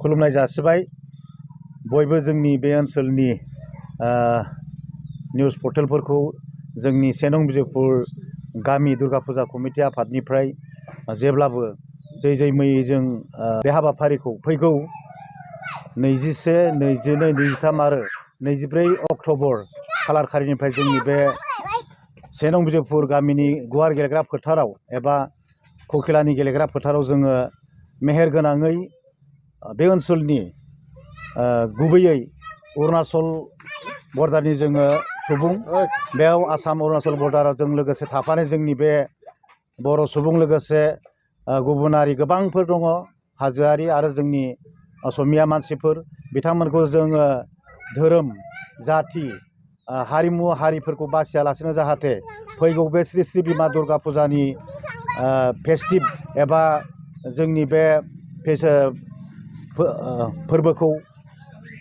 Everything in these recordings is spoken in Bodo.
खुलुमनाय जासिबाय बयबो जोंनि बे ओनसोलनि निउस पर्टेलफोरखौ जोंनि 1 नं बिजयपुर गामि दुर्गा फुजा कमिटि आफादनिफ्राय जेब्लाबो जै मैयै जों बे हाबाफारिखौ फैगौ 21, 22, 23 आरो 24 अक्ट'बर खालार खारिनिफ्राय जोंनि बे 1 नं बिजयपुर गामिनि गुवार गेलेग्रा फोथाराव एबा ककिलानि गेलेग्रा फोथाराव जोङो मेहेरगोनाङै बे ओनसोलनि गुबैयै अरुणाचल बर्डारनि जोङो सुबुं बेयाव आसाम अरुणाचल बर्डाराव जों लोगोसे थाफानाय जोंनि बे बर' सुबुं लोगोसे गुबुनारि गोबांफोर दङ हाजोआरि आरो जोंनि असमिया मानसिफोर बिथांमोनखौ जोङो धोरोम जाति हारिमु हारिफोरखौ बासियालासेनो जाहाथे फैगौ बे श्री श्री बिमा दुर्गा फुजानि फेस्टिभ एबा जोंनि बे फोरबोखौ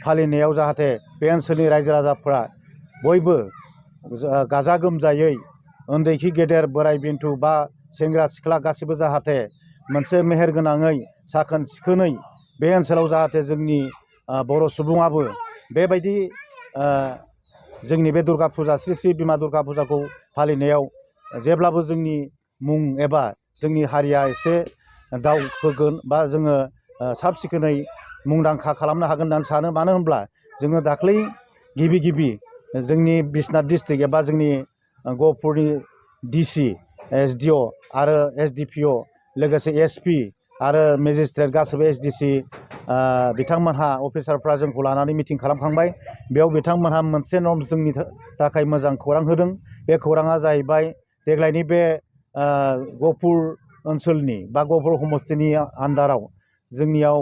फालिनायाव जाहाथे बे ओनसोलनि रायजो राजाफ्रा बयबो गाजा गोमजायै उन्दैखि गेदेर बोराय बेन्थु बा सेंग्रा सिख्ला गासिबो जाहाथे मोनसे मेहेरगोनाङै साखोन सिखोनै बे ओनसोलाव जाहाथे जोंनि बर' सुबुङाबो बेबायदि जोंनि बे दुर्गा फुजा श्री श्री बिमा दुर्गा फुजाखौ फालिनायाव जेब्लाबो जोंनि मुं एबा जोंनि हारिया एसे दावखोगोन बा जोङो साब सिखोनै मुंदांखा खालामनो हागोन होननानै सानो मानो होनब्ला जोङो दाख्लै गिबि जोंनि बिश्वनाथ डिस्ट्रिक्ट एबा जोंनि गहपुरनि डिसि एसडिअ आरो एसडिपिअ लोगोसे एसपि आरो मेजिस्ट्रेट गासैबो एसडिसि बिथांमोनहा अफिसारफ्रा जोंखौ लानानै मिटिं खालामखांबाय बेयाव बिथांमोनहा मोनसे नर्म जोंनि थाखाय मोजां खौरां होदों बे खौराङा जाहैबाय देग्लायनि बे गहपुर ओनसोलनि बा गहपुर समस्तिनि आन्दाराव जोंनियाव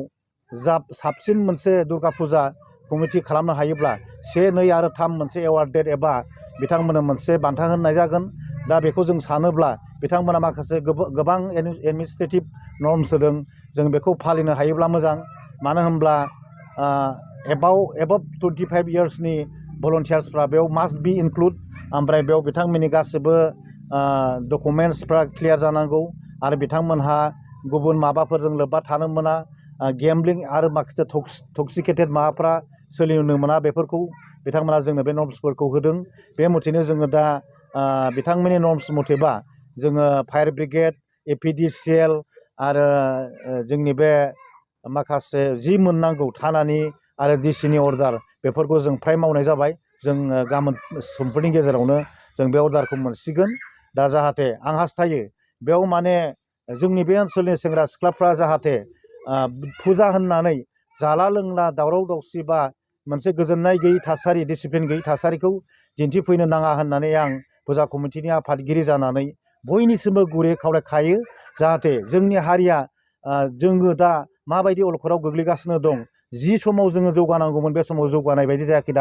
साबसिन मोनसे दुर्गा फुजा कमिटि खालामनो हायोब्ला 1, 2 आरो 3 मोनसे एवार्ड डेट एबा बिथांमोननो मोनसे बान्था होनाय जागोन दा बेखौ जों सानोब्ला बिथांमोना माखासे गोबां एडमिनिस्ट्रेटिभ नर्म्स होदों जों बेखौ फालिनो हायोब्ला मोजां मानो होनब्ला एबाव 25 इयार्सनि भलन्टियार्सफ्रा बेयाव मास्ट बि इनक्लुड ओमफ्राय बेयाव बिथांमोननि गासिबो डकुमेन्ट्सफ्रा क्लियार जानांगौ आरो बिथांमोनहा गुबुन माबाफोरजों लोब्बा थानो मोना गेम्बलिं आरो माखासे टक्सिकेटेड माबाफ्रा सोलिनो मोना बेफोरखौ बिथांमोना जोंनो बे नर्म्सफोरखौ होदों बे मथेनो जोङो दा बिथांमोननि नर्म्स मथेबा जोङो फायार ब्रिगेड एपिडिसिएल आरो जोंनि बे माखासे जि मोननांगौ थानानि आरो डिसिनि अर्डार बेफोरखौ जों फ्राय मावनाय जाबाय जों गाबोन समफोरनि गेजेरावनो जों बे अर्डारखौ मोनसिगोन दा जाहाथे आं हास्थायो बेयाव माने जोंनि बे ओनसोलनि सेंग्रा सिख्लाफ्रा जाहाथे फुजा होननानै जाला लोंला दावराव दावसि बा मोनसे गोजोननाय गैयै थासारि डिसिप्लिन गैयै थासारिखौ दिन्थिफैनो नाङा होननानै आं फुजा कमिटिनि आफादगिरि जानानै बयनिसिमबो गुरै खावलायखायो जाहाथे जोंनि हारिया जोङो दा माबायदि अलखदाव गोग्लैगासिनो दं जि समाव जोङो जौगानांगौमोन बे समाव जौगानाय बायदि जायाखै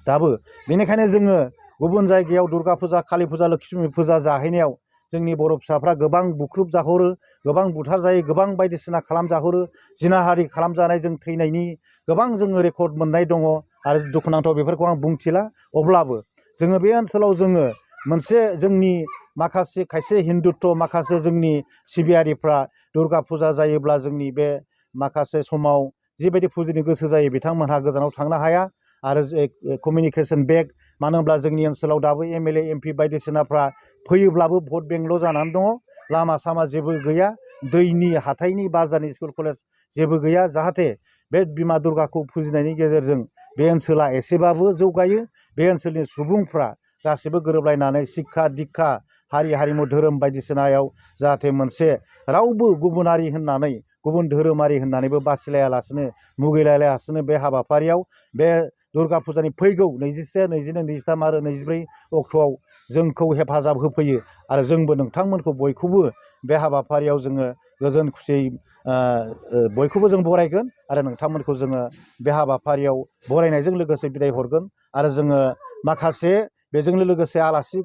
दाबो बेनिखायनो जोङो गुबुन जायगायाव दुर्गा फुजा कालि फुजा लोक्षि फुजा जाहैनायाव जोंनि बर' फिसाफ्रा गोबां बुख्रुब जाहरो गोबां बुथार जायो गोबां बायदिसिना खालामजाहरो जिनाहारि खालामजानाय जों थैनायनि गोबां जोङो रेकर्ड मोननाय दङ आरो दुखुनांथाव बेफोरखौ आं बुंथिला अब्लाबो जोङो बे ओनसोलाव जोङो मोनसे जोंनि माखासे खायसे हिन्दुत्व माखासे जोंनि सिबियारिफ्रा दुर्गा फुजा जायोब्ला जोंनि बे माखासे समाव जिबायदि फुजिनो गोसो जायो बिथांमोनहा गोजानाव थांनो हाया आरो कमिउनिकेसन बेक मानो होनब्ला जोंनि ओनसोलाव दाबो एमएलए एमपि बायदिसिनाफ्रा फैयोब्लाबो भट बेंकल' जानानै दङ लामा सामा जेबो गैया दैनि हाथाइनि बाजारनि स्कुल कलेज जेबो गैया जाहाथे बे बिमा दुर्गाखौ फुजिनायनि गेजेरजों बे ओनसोला एसेबाबो जौगायो बे ओनसोलनि सुबुंफ्रा गासिबो गोरोबलायनानै शिक्षा दिक्षा हारि हारिमु धोरोम बायदिसिनायाव जाहाथे मोनसे रावबो गुबुनारि होननानै गुबुन धोरोमारि होननानैबो बासिलायालासिनो मुगैलायालासिनो बे हाबाफारियाव बे दुर्गा फुजानि फैगौ 21, 22, 23 आरो 24 अक्ट'आव जोंखौ हेफाजाब होफैयो आरो जोंबो नोंथांमोनखौ बयखौबो बे हाबाफारियाव जोङो गोजोन खुसियै बयखौबो जों बरायगोन आरो नोंथांमोनखौ जोङो बे हाबाफारियाव बरायनायजों लोगोसे बिदाय हरगोन आरो जोङो माखासे बेजोंनो लोगोसे आलासि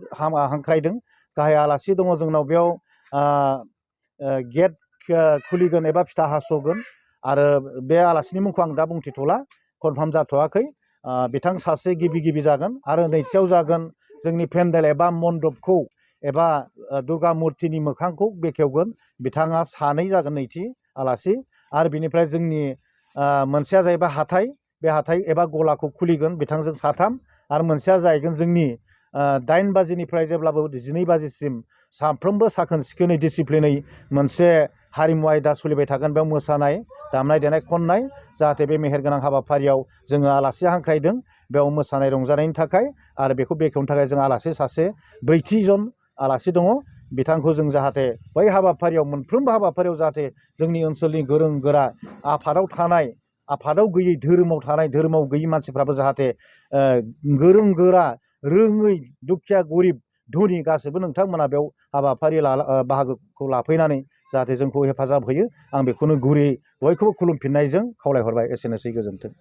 हांख्रायदों गाहाय आलासि दङ जोंनाव बेयाव गेट खुलिगोन एबा फिथा हास'गोन आरो बे आलासिनि मुंखौ आं दा बुंथिथ'ला कनफार्म जाथ'वाखै बिथां सासे गिबि जागोन आरो नैथियाव जागोन जोंनि पेन्डेल एबा मण्डपखौ एबा दुर्गा मुर्तिनि मोखांखौ बेखेवगोन बिथाङा सानै जागोन नैथि आलासि आरो बिनिफ्राय जोंनि मोनसेया जाहैबाय हाथाइ, बे हाथाइ एबा गलाखौ खुलिगोन बिथांजों साथाम, आरो मोनसेया जाहैगोन जोंनि 8 बाजिनिफ्राय जेब्लाबो 12 बाजिसिम साफ्रोमबो साखोन सिखोनै डिसिप्लिनै मोनसे हारिमु आयदा सोलिबाय थागोन। बेयाव मोसानाय, दामनाय देनाय, खननाय, जाहाथे बे मेहेरगोनां हाबाफारियाव जोङो आलासि हांख्रायदों बेयाव मोसानाय रंजानायनि थाखाय, आरो बेखौ बेखेवनो थाखाय जों आलासि सासे 4थि जन आलासि दङ। बिथांखौ जों जाहाथे बै हाबाफारियाव मोनफ्रोमबो हाबाफारियाव जाहाथे जोंनि ओनसोलनि गोरों गोरा आफादाव थानाय, आफादाव गैयै धोरोमाव थानाय, धोरोमाव गैयै मानसिफ्राबो जाहाथे गोरों गोरा रोङै दुखिया गरिब धनि गासैबो नोंथांमोना बेयाव हाबाफारि बाहागोखौ लाफैनानै जाहाथे जोंखौ हेफाजाब होयो। आं बेखौनो गुरै बयखौबो खुलुमफिननायजों खावलायहरबाय। एसेनोसै, गोजोन्थों।